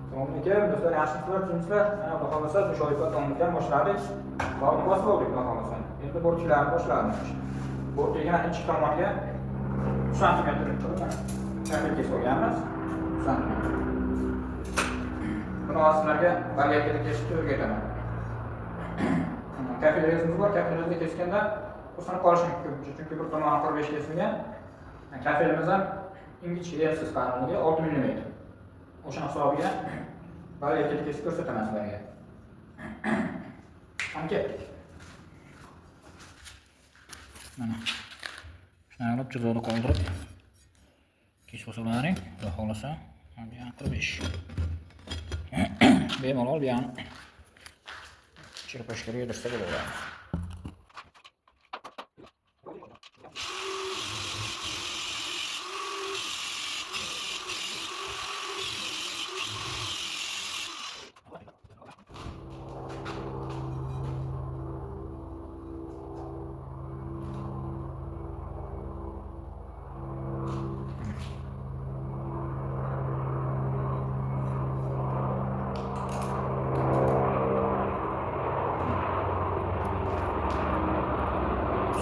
Assalomu alaykum do'stlar, yaxshimisizlar, tuzukmisizlar? Mana xudo xohlasa dushoy poddomimizni ham boshladik. Bog'ni bosib oldik xudo xohlasa. Endi bortchilarni boshladik. Bortga ichki tomonga 3 santimetr qilib kafel kesib olganmiz. 3 santimetr. Buni sizlarga bolgarkada kesib o'rgataman. Kafel rezimiz bor, kafel rezni keskanda o'sinib qolishi mumkin, chunki bir tomoni 45 kesilgan. Kafelimiz ham ingichka deyapsiz qalinligi 6 mm. O'shani hisobiga bolgarkada kesib ko'rsataman sizlarga. Qani ketdik. Mana. Shuni olib chizoqni qoldirib kesib olsalaring, xudo xohlasa, bu yoq 45. Bemalol bu yoqni chirpashkaga yedirsa bo'laveradi.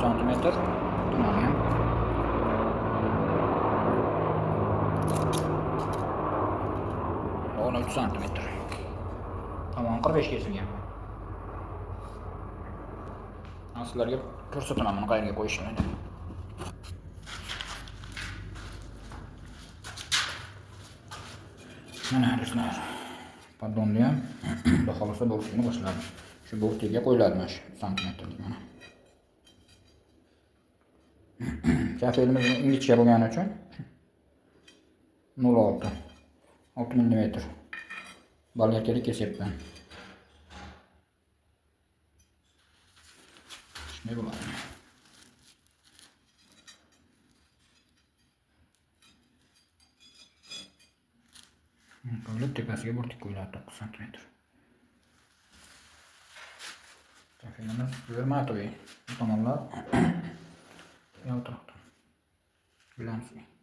Santimetr tomoni ham. O'n 3 santimetr. Tomoni 45 kesilgan. Sizlarga ko'rsataman buni qayerga qo'yishni. Mana do'stlar, poddonni ham xudo xohlasa bortini boshladim. Shu bortiga qo'yiladi mana shu santimetrlik mana. Kafelimiz ingichka bo'lgani uchun 0.6 6 mm bolgarkada kesyapman. Shunday bo'ladi. Qo'yilib tepasiga bortik qo'yiladi 9 cm. Kafelimiz zo'r matoviy. Bu tomonlar yaltiroq. Bilamsiz.